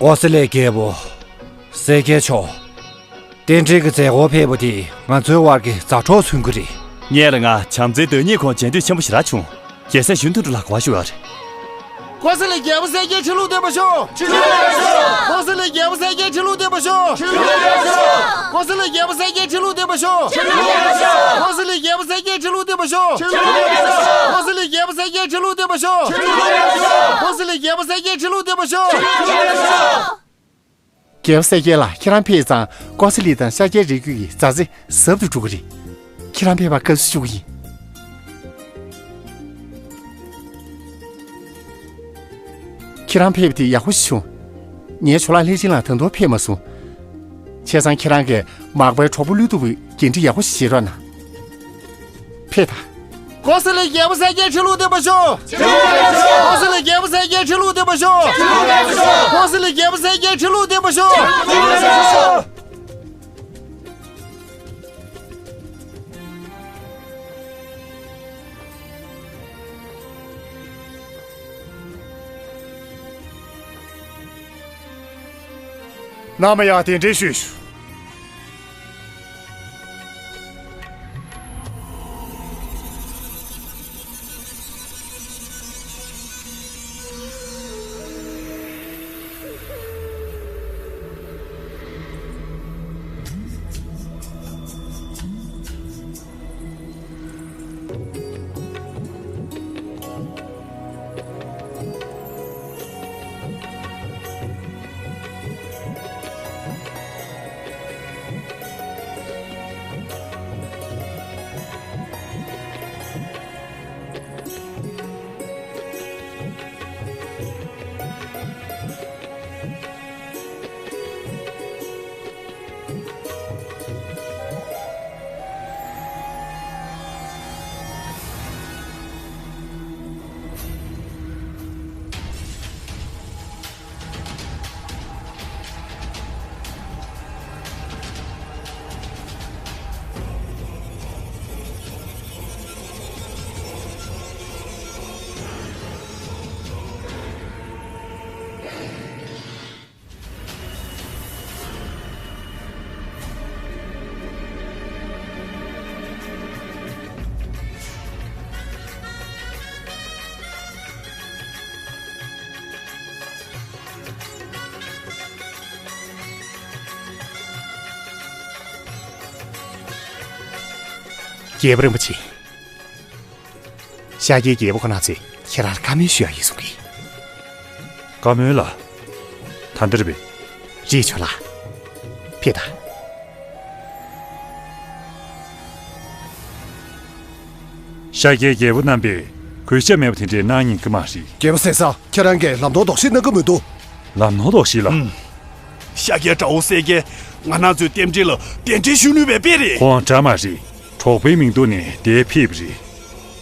ཀོ་ས་ལའི་རྒྱལ་པོ། གསལ་རྒྱལ་མཆོག་རྟེན་འབྲེལ་གྱི་མཛད་སྒོར་ཕེབས་པ་དེས་ང་ཚོའི་དབར་གྱི་མཛའ་གྲོགས་མཚོན་གྱི་རེད། ངེད་ལ་ང་བྱམས་བརྩེའི་དོན་གཉེར་ཁང་མཇལ་འདོད་ཆེན་པོ་ཞེ་དྲག་བྱུང་། རྒྱལ་སྲས་གཞོན་དོན་གྲུབ་ལགས་ག་པར་བཞུགས་ཡོད་རེད། ཀོ་ས་ལའི་རྒྱལ་པོ་གསལ་རྒྱལ་ཁྲི་ལུང་བརྟན་པར་ཤོག་ཁྲི་ལུང་བརྟན་པར་ཤོག་ཀོ་ས་ལའི་རྒྱལ་པོ་གསལ་རྒྱལ་ཁྲི་ལུང་བརྟན་པར་ཤོག་ཁྲི་ལུང་བརྟན་པར་ཤོག་ཀོ་ས་ལའི་རྒྱལ་པོ་གསལ་རྒྱལ་ཁྲི་ལུང་བརྟན་པར་ཤོག་ཁྲི་ལུང་བརྟན་པར་ཤོག་ཀོ་ས་ལའི་རྒྱལ་པོ་གསལ་རྒྱལ་ཁྲི་ལུང་བརྟན་པར་ཤོག་ཁྲི་ལུང་བརྟན་པར་ཤོག་ཀོ་ས་ལའི་རྒྱལ་པོ་གསལ་རྒྱལ་ཁྲི་ལུང་བརྟན་པར་ཤོག་ཁྲི་ལུང་བརྟན་པར་ཤོག་ཀོ་ས་ལའི་རྒྱལ་པོ་གསལ་རྒྱལ་ཁྲི་ལུང་བརྟན་པར་ཤོག་ཁྲི་ལུང་བརྟན་པར་ཤོག་རྒྱལ་པོ་གསལ་རྒྱལ་ལགས། ཁྱེད་རང་ཕེབས་ཙང་ཀོ་ས་ལི་དང་ཤཱཀྱའི་རིགས་རྒྱུད་ཀྱི་མཛའ་བརྩེ་ཟབ་ཏུ་འགྲོ་གི་རེད། ཁྱེད་རང་ཕེབས་པར་དགའ་བསུ་ཞུ་གི་ཡིན། ཁྱེད་རང་ཕེབས་པ་དེ་ཡག་པོ་ཞིག་བྱུང་། ངའི་ཇོ་ལགས་ལྷས་བྱིན་ལགས་ད་དུང་ཕེབས་མ་སོང་། བྱས་ཙང་ཁྱེད་རང་གིས་མག་པའི་གྲོགས་པོ་བློས་ཐུབ་པའི་འགན་འཁྲི་ཡག་པོ་ཞིག་བཞེས་རོགས་གནང་། ཕེབས་དང་། ཀོ་ས་ལའི་རྒྱལ་པོ་གསལ་རྒྱལ་ཁྲི་ལུང་བརྟན་པར་ཤོག་ཀོ་ས་ལའི་རྒྱལ་པོ་གསལ་རྒྱལ་ཁྲི་ལུང་བརྟན་པར་ཤོག་ཀོ་ས་ལའི་རྒྱལ་པོ་གསལ་རྒྱལ་ཁྲི་ལུང་བརྟན་པར་ཤོག་ནམ་ཡང་གདན་འདྲེན་ཞུས་ཞུ། རྒྱལ་པོ་རིན་པོ་ཆེ། ཤཱཀྱའི་རྒྱལ་པོ་ཁོ་ན་ཚོས་ཁྱེད་རང་ལ་བཀའ་མོལ་ཞུ་ཡག་ཡིན་གསུང་གི། བཀའ་མོལ་ལ། ད་འདིར་བས། རེད་ཆོག་ལ། ཕེབས་དང་། ཤཱཀྱའི་རྒྱལ་པོ་རྣམ་པས་གུས་ཞབས་མེད་པ་དེ་འདྲའི་གནང་ཉན་གི་མ་རེད། རྒྱལ་པོ་ཟས་གཙང་། ཁྱེད་རང་གིས་ལམ་སྟོན་དོགས་གཞི་གནང་གི་མི་འདུག་ལམ་སྟོན་དོགས་གཞི་ལ། ཤཱཀྱའི་དགྲ་བོ་གསལ་རྒྱལ་ང་རང་ཚོའི་རྟེན་འབྲེལ་ལ་གདན་འདྲེན་ཞུ་ནུས་པའི་དཔེ་རེད། ཁོང་དགྲ་མ་རེད། གྲོགས་པོའི་མིང་འདོགས་ནས་འདིར་ཕེབས་པ་རེད།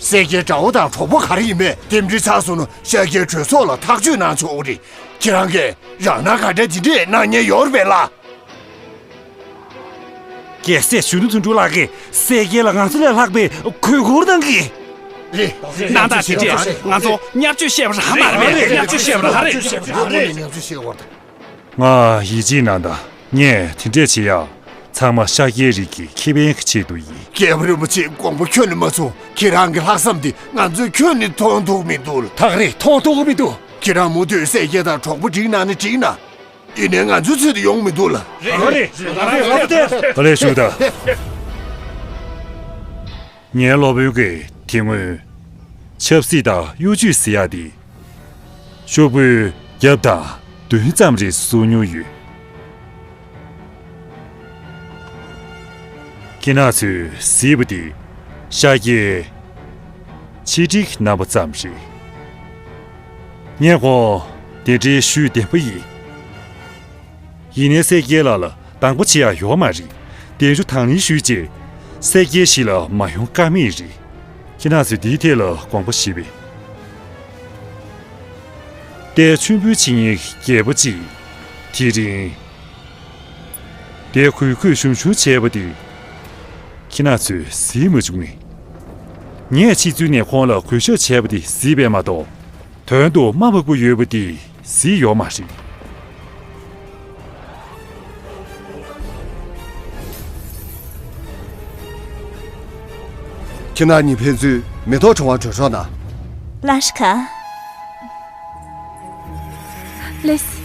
གསལ་རྒྱལ་དགྲ་བོ་དང་གྲོགས་པོ་ག་རེ་ཡིན་མིན་རྟེན་འབྲེལ་ཚར་སོང་ན་ཤཱཀྱའི་གྲོས་ཚོགས་ལ་ཐག་གཅོད་གནང་ཆོག་གི་རེད། ཁྱེད་རང་གིས་རང་སྣང་ག་འདྲ་དེ་འདྲས་གནང་མཁན་ཡོད་རེད་པས་ལགས། རྒྱལ་སྲས་གཞོན་ནུ་དོན་གྲུབ་ལགས་ཀྱིས་གསལ་རྒྱལ་ལ་ང་ཚོ་ལས་ལྷག་པའི་གུས་བཀུར་གནང་གི། རེད། གནང་སྟངས་དེ་འདྲས་ང་ཚོ་བརྙས་བཅོས་བཤད་པ་རང་མ་རེད་པས། བརྙས་བཅོས་བཤད་པ་རང་རེད། ང་ཡིད་ཆེས་གནང་དང་། ངས་དེ་འདྲས་བྱེད་ཡག་ཚང་མ་ཤཱཀྱའི་རིགས་ཀྱི་ཁེ་ཕན་གྱི་ཆེད་དུ་ཡིན། རྒྱལ་པོ་རིན་པོ་ཆེ། དགོངས་པ་ཁྱོན་ནས་མ་ཚོམ། ཁྱེད་རང་གི་ལྷག་བསམ་དེ་ང་ཚོས་ཁྱོན་ནས་མཐོང་ཐུབ་མི་འདུག་ད་ག་རེད། མཐོང་ཐུབ་ཀྱི་མི་འདུག་ཁྱེད་རང་མུ་མཐུད་གསལ་རྒྱལ་དང་གྲོགས་པོ་བསྒྲིགས་གནང་ན་འགྲིག་ན། ཡིན་ནའི་ང་ཚོའི་ཚོད་དུ་ཡོང་མི་འདུག་ལ། རེད། རེད། རེད། ཨ་ལས་ཞུ་ད། ངའི་སློབ་དཔོན་གྱིས་དེ་སྔོན་ཆབ་སྲིད་དང་གཡོ་ཇུས་ཟེར་ཡག་དེ་ཤོག་བུའི་རྒྱབ་དང་མདུན་ཙམ་རེ་བཟོ་མྱོང་ཡོད། ཁྱེད་རང་ཚོས་གཟིགས་པ་དེ་ཤཱཀྱའི་ཆེད་སྒྲིག་རྣམ་པ་ཙམ་རེད། ངས་ཁོང་དེ་འདྲའི་ཞུས་བདེན་པ་ཡིན། ཡིན་ནའི་གསལ་རྒྱལ་ལགས་ལ་སྡང་པོ་བྱེད་ཡག་ཡོད་མ་རེད། གདན་ཞུ་དང་ལེན་ཞུས་རྗེས་གསལ་རྒྱལ་ཞིག་ལ་མ་ཡོང་ཀ་མེད་རེད། ཁྱེད་རང་ཚོས་འདིའི་ཐད་ལ་དགོངས་པ་བཞེས་པས། ཏའི་མཆོད་འབུལ་བྱེད་མཁན་རྒྱལ་པོ་གཅིག་དེ་རིང་དེ་གུས་གུས་ཞུམ་ཞུམ་བྱས་པ་དེ་ཁྱེད་རང་ཚོས་གཟིགས་མ་བྱུང་ངས། ངས་ཕྱི་ཚུལ་ནས་ཁོང་ལ་གུས་ཞབས་བྱས་པ་དེ་གཟིགས་པས་མ་གཏོགས། དོན་དུ་རྨ་འབབ་པོ་ཡོད་པ་དེ་གཟིགས་ཡོད་མ་རེད། ཁྱེད་རྣམ་གཉིས་ཕན་ཚུན་མེ་ཏོག་བྲོ་བ་བྲོས་རོགས་གནང་། ལགས་སོ། ལགས་སོ།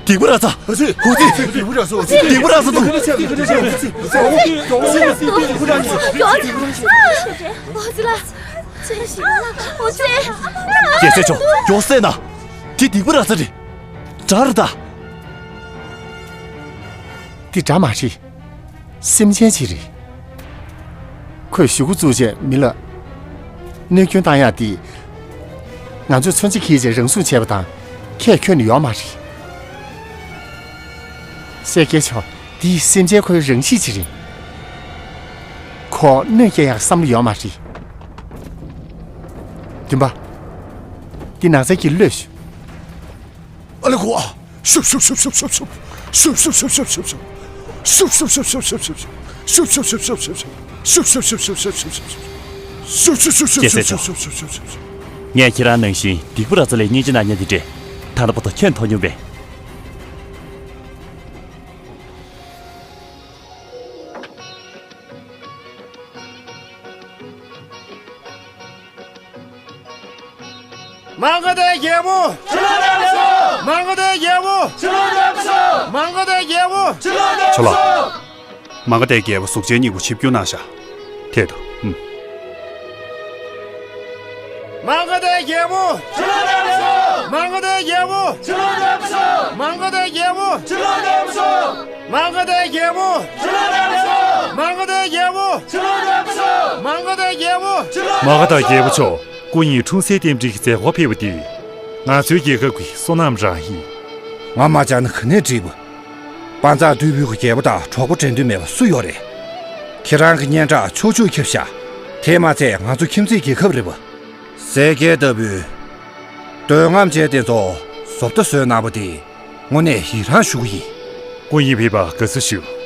སྡིག་པ་ར་ཙ། ཨ་ཙི། ཧོ་ཙི། སྡིག་པ་ར་ཙ། སྡིག་པ་ར་ཙ་འདུག། ཨོ་ཙི་ལ། ཨོ་ཙི། རྒྱལ་སྲས་མཆོག། མགྱོགས་སེ་ན། དེ་སྡིག་པ་ར་ཙ་རེད། དགྲ་རེད་ད། དེ་དགྲ་མ་རེད། སེམས་ཅན་ཅིག་རེད། ཁོས་ཞུ་གུ་བཙུགས་རྗེས་མི་ལ་གནོད་སྐྱོན་བཏང་ཡག་དེ། ང་ཚོས་མཚོན་ཆ་འཁྱེར་རྗེས་རང་སྲུང་བྱས་པ་དང་ཁྱད་ཁྱོན་ནས་ཡོད་མ་རེད། གསལ་རྒྱལ་མཆོག། འདི་སེམས་ཅན་ཁོའི་རང་གཤིས་ཅིག་རེད། ཁོ་གནོད་སྐྱེལ་ཡག་བསམ་བློ་ཡོད་མ་རེད། བདུན་པ། འདི་ནགས་ཚལ་གྱི་གློད་ཤོག། ཨ་ལེ་ཁོ། ཤུབ་ཤུབ་ཤུབ། རྒྱལ་སྲས་མཆོག། ངས་ཁྱེད་རང་ནང་བཞིན་སྡིག་པ་ར་ཙ་ལས་གཉེན་སྒྲིག་གནང་མཁན་དེ་འདྲས་ད་ལྟ་བར་དུ་ཁྱོན་མཐོང་མྱོང་པས། མ་ག་དྷའི་རྒྱལ་པོ། མ་ག་དྷའི་རྒྱལ་པོ། མ་ག་དྷའི་རྒྱལ་པོ། ཕྱི་ལོགས། མ་ག་དྷའི་རྒྱལ་པོ་གཟུགས་ཅན་སྙིང་པོ་ཆིབས་བསྒྱུར་གནང་ཤག་ཐད་དོ། ཨུམ། མ་ག་དྷའི་རྒྱལ་པོ། མ་ག་དྷའི་རྒྱལ་པོ། མ་ག་དྷའི་རྒྱལ་པོ། མ་ག་དྷའི་རྒྱལ་པོ། མ་ག་དྷའི་རྒྱལ་པོ། མ་ག་དྷའི་རྒྱལ་པོ། མ་ག་དྷའི་རྒྱལ་པོ་མཆོག་སྐུ་ཉིད་འཁྲུངས་སའི་རྟེན་འབྲེལ་གྱི་མཛད་སྒོར་ཕེབས་པ་འདི། ང་ཚོའི་རྒྱལ་ཁབ་ཀྱི་བསོད་ནམས་རང་ཡིན། ང་མ་བཅར་ན་ག་ནས་འགྲིག་པ། དཔའ་མཛངས་རྟུལ་ཕོད་ཀྱི་རྒྱལ་པོ་དང་གྲོགས་པོ་འགྲན་བསྡུར་མེད་པ་སུ་ཡོད་རེད། ཁྱེད་རང་གི་སྙན་གྲགས་ཕྱོགས་བཅུར་ཁྱབ་ཤག་དེས་མ་ཚད་ང་ཚོ་ཁྱིམ་མཚེས་རྒྱལ་ཁབ་རེད་པ། ཟས་སྐལ་ལྟ་བུའི་འདོད་རྔམ་ཅན་དེ་ཚོ་བཟོ་ལྟ་བཟོས་གནང་པ་དེ་དངོས་གནས་ཡི་རངས་ཞུ་གི་ཡིན། སྐུ་ཉིད་ཕེབས་པར་དགའ་བསུ་ཞུ།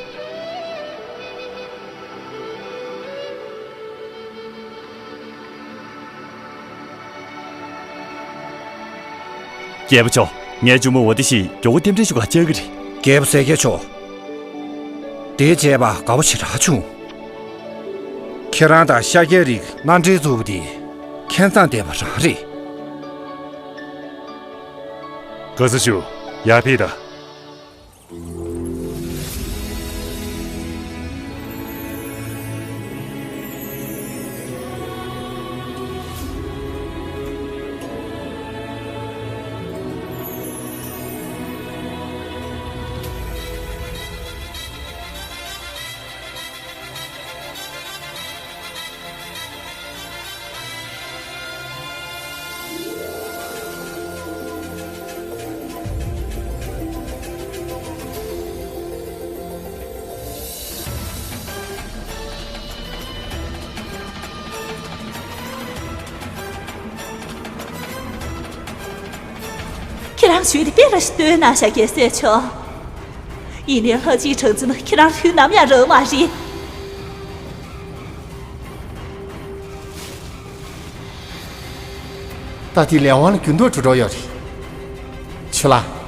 རྒྱལ་པོ་མཆོག་ངའི་གཅུང་མོ་འོ་དེ་ཞིག་མགྱོགས་པོ་རྟེན་འབྲེལ་ཞུ་གར་བཅར་གི་རེད། རྒྱལ་པོ་ཟས་སྐལ་མཆོག་དེ་བྱས་པ་དགའ་པོ་ཞེ་དྲག་བྱུང་། ཁྱེད་རང་དང་ཤཱཀྱའི་རིགས་མནའ་འབྲེལ་བཙུགས་པ་དེ་ཁྱད་མཚར་ལྡན་པ་རང་རེད། དགའ་བསུ་ཞུ། ཡར་ཕེབས་དང་། ཁྱེད་རང་ཞུས་དེ་དཔེ་ར་ཞིག་བཏོན་གནང་ཤག་རྒྱལ་སྲས་མཆོག་ཡིན་ནའི་ལྷ་གཅིག་གྲགས་འཛིན་ཁྱེད་རང་དུས་ནམ་ཡང་རག་མ་རེད། ད་དེ་ལས་དབང་ལ་འགྱུར་ལྡོག་འགྲོ་འགྲོ་ཡོད་རེད། ཆུ་ལགས།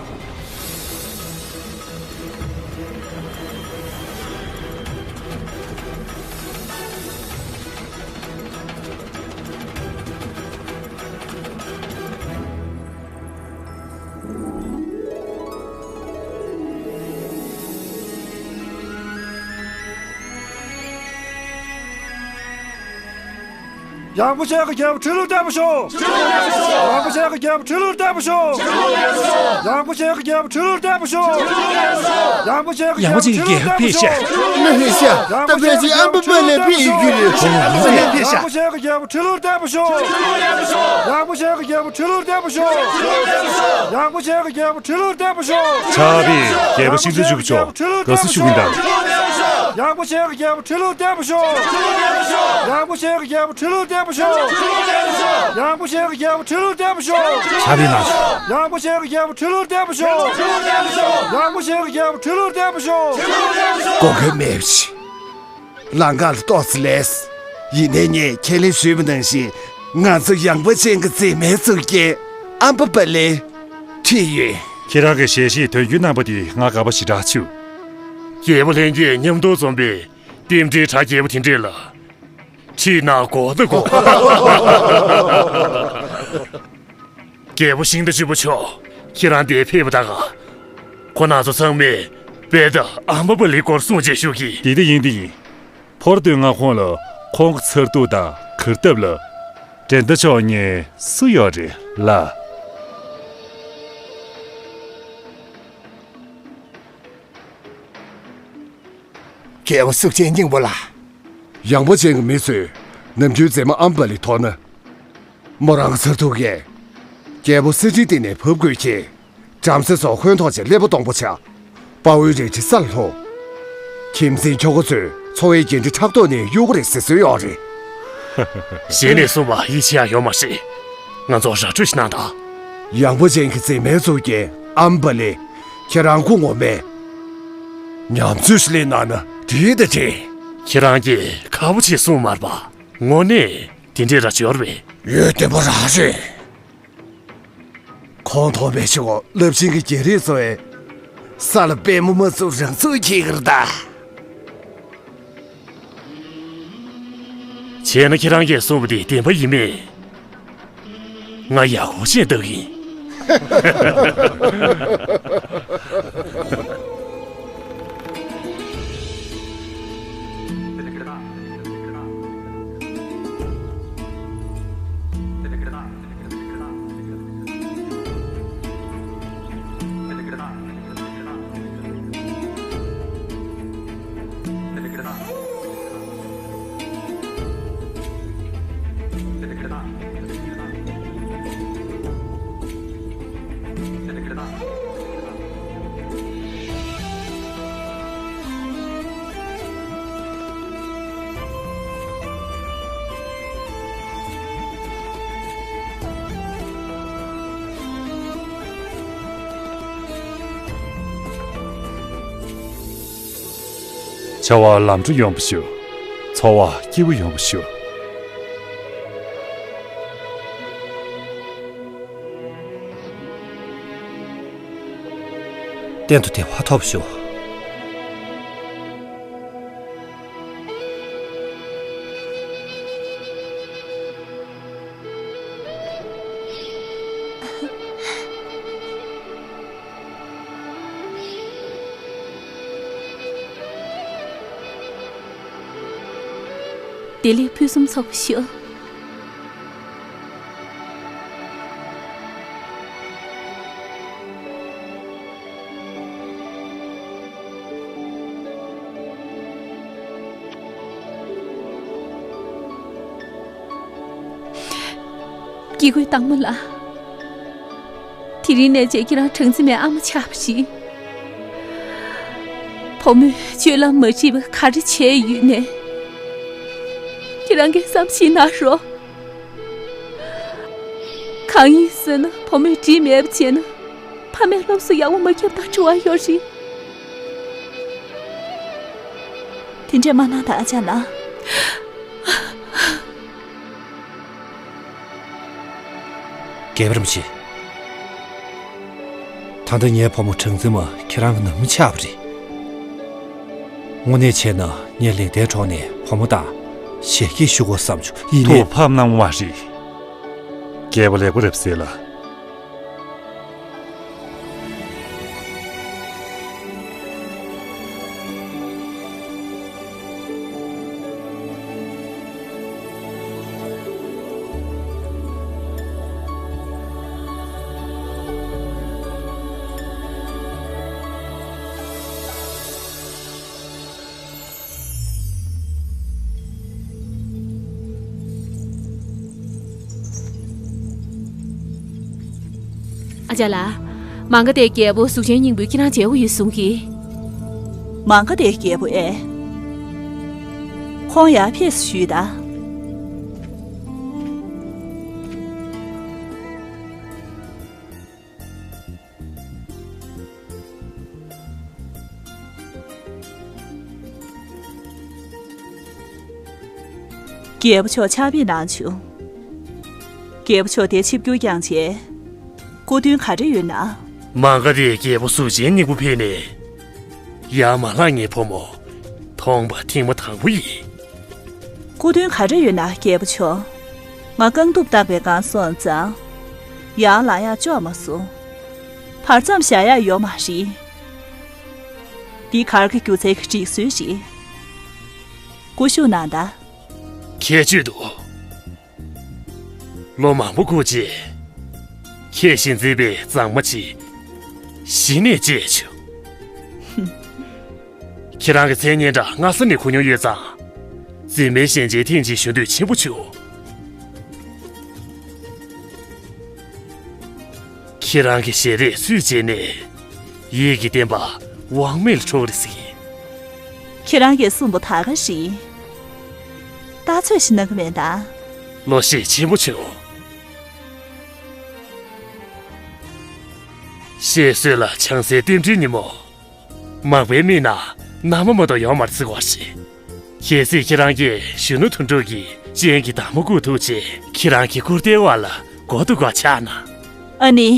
ཡངས་པོ་ཅན་གྱི་རྒྱལ་པོ་ཁྲི་ལོར་བརྟན་པར་ཤོག་ཡངས་པོ་ཅན་གྱི་རྒྱལ་པོ་ཁྲི་ལོར་བརྟན་པར་ཤོག་ཡངས་པོ་ཅན་གྱི་རྒྱལ་པོ་ཁྲི་ལོར་བརྟན་པར་ཤོག་ཡངས་པོ་ཅན་གྱི་རྒྱལ་པོ་ཁྲི་ལོར་བརྟན་པར་ཤོག་ཕེབས་ཤག་ད་ཕལ་ཆེར་ཨམ་པ་པ་ལས་ཕེབས་ཡོད་ཀྱི་རེད། ཡངས་པོ་ཅན་གྱི་རྒྱལ་པོ་ཁྲི་ལོར་བརྟན་པར་ཤོག་ཡངས་པོ་ཅན་གྱི་རྒྱལ་པོ་ཁྲི་ལོར་བརྟན་པར་ཤོག་ཡངས་པོ་ཅན་གྱི་རྒྱལ་པོ་ཁྲི་ལོར་བརྟན་པར་ཤོག་ཕྱག་དཔེ་རྒྱལ་པོ་ཤིང་རྟ་བཅུ་པ་མཆོག་དགའ་བསུ་ཞུ་གི་ཡིན་ད། ཡངས་པོ་ཅན་གྱི་རྒྱལ་པོ་ཁྲི་ལོར་བརྟན་པར་ཤོག་ཡངས་པོ་ཅན་གྱི་རྒྱལ་པོ་ཁྲི་ལོར་བརྟན་པར་ཤོག་ཡངས་པོ་ཅན་གྱི་རྒྱལ་པོ་ཁྲི་ལོར་བརྟན་པར་ཤོག་ཕྱག་དཔེ་གནང་ཤོག་ཡངས་པོ་ཅན་གྱི་རྒྱལ་པོ་ཁྲི་ལོར་བརྟན་པར་ཤོག་ཡངས་པོ་ཅན་གྱི་རྒྱལ་པོ་ཁྲི་ལོར་བརྟན་པར་ཤོག་གོ་སྐབས་མེད་པ་ཞིག་ལམ་ཁ་ལ་ཏོག་ཙམ་ལས། ཡིན་ནའི་ངས་ཁས་ལེན་ཞུས་པ་ནང་བཞིན་ང་ཚོ་ཡངས་པོ་ཅན་གྱི་མཛེས་མའི་གཙུག་རྒྱན་ཨམ་པ་པ་ལེ་ཁྲིད་ཡོད། ཁྱེད་རང་གི་ཞལ་བཞེས་དོན་འཁྱོལ་གནང་པ་དེ་ང་དགའ་པོ་ཞེ་དྲག་བྱུང་། རྒྱལ་པོ་ལྷན་རྒྱས་མཉམ་དུ་འཛོམས་པའི་རྟེན་འབྲེལ་གྲ་རྒྱས་པོ་དེ་འདྲས་ལ་ཁྲིད་ན་དགོས་ད་དགོས། རྒྱལ་པོ་ཤིང་རྟ་བཅུ་པ་མཆོག་ཁྱེད་རང་འདིར་ཕེབས་པ་དང་། ཁོང་རྣམ་ཚོ་ཚང་མས་དཔེ་ལྟ་ཨ་མ་པ་ལི་སྐོར་གསུང་བྱས་ཞུ་གི། འདི་ལྟ་ཡིན་འདི་ཡིན། ཕོར་དུ་ང་ཁོང་ལ་ཁོང་གི་མཚར་སྡུག་དང་གར་སྟབས་ལ་འགྲན་ཟླ་ཆོག་མཁན་སུ་ཡོད་རེད་ལ། རྒྱལ་པོ་གཟུགས་ཅན་སྙིང་པོ་ལགས། ཡངས་པོ་ཅན་གྱི་མི་ཚོས་ནམ་རྒྱུན་མཛེས་མ་ཨམ་པ་ལི་མཐོང་ན། མོ་རང་གི་མཚར་སྡུག་གིས་རྒྱལ་པོ་གསེར་ཁྲིའི་སྟེང་ནས་བབས་དགོས་ཀྱི། བྲམ་ཟེ་ཚོ་ཧོན་ཐོག་ཅིག་ཀླད་པ་སྟོང་པོ་ཆགས། དཔའ་བོའི་རལ་གྲི་ས་ལ་ལྷུང་། ཁྱིམ་མཚེས་ཁྱོ་ག་ཚོས་འཚོ་བའི་འགན་འཁྲི་ཕྲག་དོག་ནས་གཡུག་གི་རེད་ཟེར་སྲོལ་ཡོད་རེད། གཞན་ནས་གསུངས་པ་ཡིད་ཆེས་ཡག་ཡོད་མ་རེད། ང་ཚོར་ར་སྤྲོད་ཞིག་གནང་དང་། ཡངས་པོ་ཅན་གྱི་མཛེས་མའི་གཙུག་རྒྱན་ཨམ་པ་ལེ། ཁྱེད་རང་སྐུ་ངོ་མས་ཉམས་ཚོད་ཞིག་ལེན་གནང་ན་འགྲིག་ད་དྲན། ཁྱེད་རང་གིས་ཁག་པོ་ཆེ་གསུངས་མ་རེད་པ། དངོས་གནས་དེ་འདྲའི་ར་ཅིག་ཡོད་རེད་པས། ཡོད་བདེན་པ་རང་རེད། ཁོང་མཐོང་བའི་ཕྱི་གོ་རླབས་ཆེན་གྱི་རྒྱལ་རིགས་ཚོ་ཡི་ས་ལ་པད་མོ་མ་བཙུགས་རང་ཚུགས་འཁྱེར་གི་རེད་ད། བྱས་ན་ཁྱེད་རང་གིས་གསུངས་པ་དེ་བདེན་པ་ཡིན་མེད། ང་ཡག་པོ་བྱས་བཏང་ཡིན། བྱ་བ་ལམ་འགྲོ་ཡོང་བ་ཞུ། འཚོ་བ་སྐྱིད་པོ་ཡོང་བ་ཞུ། གཏན་དུ་བདེ་བ་ཐོབ་ཤོག། བདེ་ལེགས་ཕུན་སུམ་ཚོགས་པ་ཤོག། སྐྱེ་དགུའི་སྟག་མོ་ལགས། དེ་རིང་ནས་བྱས་ཁྱེད་རང་གྲངས་འཛིན་མའི་ཨ་མ་ཆགས་པ་རེད། བུ་མོས་སྤྱོད་ལམ་མ་འགྲིག་པ་ག་རེ་བྱས་ཡོད་ནའི། ཁྱེད་རང་གིས་བསམ་ཤེས་གནང་རོགས། གང་ཡིན་ཟེར་ན་བུ་མོས་འགྲིག་མེད་པ་བྱས་ན། ཕ་མས་སློབ་གསོ་ཡག་པོ་མ་བརྒྱབ་ན་འགྲིག་པ་ཡོད་རེད། དེ་འདྲས་མ་གནང་དང་ཨ་ཅག་ལགས། རྒྱལ་བ་རིན་པོ་ཆེ། ད་ལྟ་ངའི་བུ་མོ་གྲངས་འཛིན་མ་ཁྱེད་རང་གི་ནང་མི་ཆགས་པ་རེད། དངོས་གནས་བྱས་ན་ངས་ལེགས་ལྡན་གྲོང་ནས་བུ་མོ་དང་ཞལ་གྱེས་ཞུ་དགོས་བསམ་བྱུང་། ཡིན་ནའི། ཐུགས་ཕམ་གནང་བ་རེད། རྒྱལ་པོ་ལེགས་པོ་རེད་ཟེར་ལ། ཨ་ཅག་ལགས། མ་ག་དྷའི་རྒྱལ་པོ་གཟུགས་ཅན་སྙིང་པོས་ཁྱེད་རང་མཇལ་དགོས་ཡོད་གསུང་གི། མ་ག་དྷའི་རྒྱལ་པོ་ཨེ། ཁོང་ཡར་ཕེབས་སུ་ཞུས་དང་། རྒྱལ་པོ་མཆོག་ཕྱག་དཔེ་གནང་བྱུང་། རྒྱལ་པོ་མཆོག་དེར་ཆིབས་བསྒྱུར་བསྐྱངས་བྱས། སྐུ་མདུན་ག་འདྲ་ཡོད་ན། མ་ག་དྷའི་རྒྱལ་པོ་གཟུགས་ཅན་སྙིང་པོ་ཕེབས་ནས། ཡར་མ་ལྷག་ངའི་བུ་མོ་མཐོང་པ་ཐེངས་མ་དང་པོ་ཡིན། སྐུ་མདུན་ག་འདྲ་ཡོད་ན་རྒྱལ་པོ་མཆོག། ང་རྐང་གདུབ་བཏགས་པའི་སྒང་སོང་ཙང་། ཡར་ལངས་ཡག་ལྕོགས་མ་སོང་། བར་མཚམས་བཞག་ཡག་ཡོད་མ་རེད། འདི་གར་གྱི་སྒྱུ་རྩལ་གྱི་སྒྲིག་སྲོལ་རེད། སྐུ་བཞུགས་གནང་དང་། ཁྱད་ཆོས་འདུག། ལོ་མང་པོ་འགོར་རྗེས། ཁྱེད་བཞིན་མཛེས་པའི་མཛངས་མ་ཅིག་གཞི་ནས་མཇལ་བྱུང་། ཁྱེད་རང་གི་མཚན་སྙན་གྲགས་སྔ་ས་ནས་གོ་མྱོང་ཡོད་ཙང་། འཛིན་མའི་ཞལ་མཇལ་ཐེངས་གཅིག་ཞུ་འདོད་ཆེན་པོ་བྱུང་། ཁྱེད་རང་གི་ཞལ་རས་སུས་མཇལ་ནས། ཡིད་ཀྱི་བརྟན་པ་དབང་མེད་ལ་འཕྲོག་རེ་ཟིན། ཁྱེད་རང་གིས་གསུངས་པ་ད་ག་རེད། ལྟ་ཚོད་ཞིག་གནང་གི་མེད་ད། བློ་ཤེད་ཆེན་པོ་བྱུང་། བཤད་སྲོལ་ལ་བྱང་སའི་རྟེན་འབྲེལ་ཉིན་མོ། མག་པའི་མིག་ནང་མནའ་མ་མ་གཏོགས་ཡོད་མ་རེད་ཟེར་བ་ཞིག། གལ་སྲིད་ཁྱེད་རང་གིས་གཞོན་ནུ་དོན་གྲུབ་ཀྱི་སྤྱན་གྱི་མདའ་མོ་བཀུག་ཐུབ་ཅེས་ཁྱེད་རང་གི་སྐུར་བལྟའི་འོག་ལ་མགོ་གཏུག་ག་ཆགས་ན། ཨ་ནི།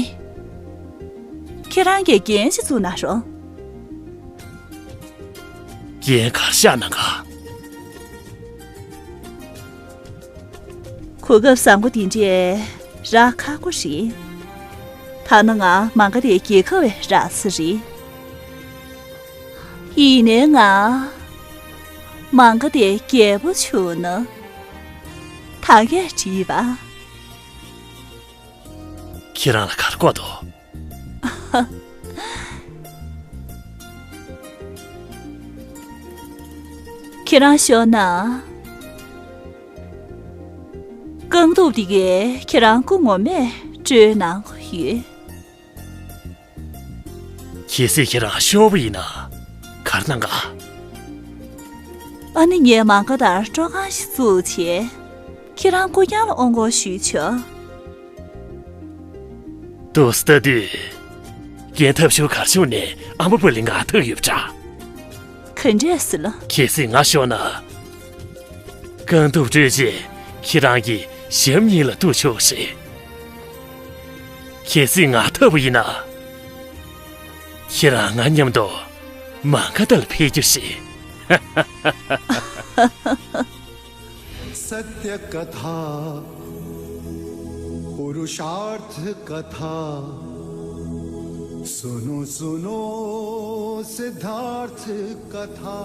ཁྱེད་རང་གིས་འགན་ཞིག་བཙུགས་གནང་རོགས། འགན་ག་རེ་བཞག་གནང་ག། གོ་སྐབས་བཟང་པོ་འདི་འདྲས་ རག་ཁག་པོ་རེད། ཐ་ན་ང་མང་ག་དེ་རྒྱལ་ཁ་བའི་རག་ས་རེད། ཡིན་ནའི་ང་མང་ག་དེ་རྒྱལ་པོ་བྱུང་ན་ད་གས་བྲིས་པ། ཁྱེད་རང་ལ་གར་བསྐོ་དོ། ཁྱེད་རང་ཤོར་ན། རྐང་གདུབ་དེ་གས་ཁྱེད་རང་སྐུ་ངོ་མས་སྤྲོད་གནང་གི་ཡོད། གལ་སྲིད་ཁྱེད་རང་ཤོར་བ་ཡིན་ན་གར་གནང་ག། ཨ་ནི་ངས་མང་ག་དར་སྤྲོ་ཁང་ཞིག་བཙུགས་བྱས། ཁྱེད་རང་སྐུ་རྐྱང་ལ་ཨོང་གོ་ཞུས་ཆོག། ཏོ་སྟ་དུས། རྒན་ཐབས་ཤུ་གར་བྱུང་ནས་ཨ་མ་པུ་ལི་ང་ཐུག་ཡོད་པ་འདྲ། ག་འདྲས་ཟེར་ལ། གལ་སྲིད་ང་ཤོར་ན། རྐང་གདུབ་སྤྲོད་རྗེས་ཁྱེད་རང་གི་ཞབས་གཉིས་ལ་གཏུག་ཆོག་ཞེས། གལ་སྲིད་ང་ཐུག་པ་ཡིན་ན། ཁྱེད་རང་ང་མཉམ་དུ་མང་ག་དར་ལ་ཕེབས་རྒྱུ་ཞིག सत्य कथा पुरुषार्थ कथा सुनो सुनो सिद्धार्थ कथा।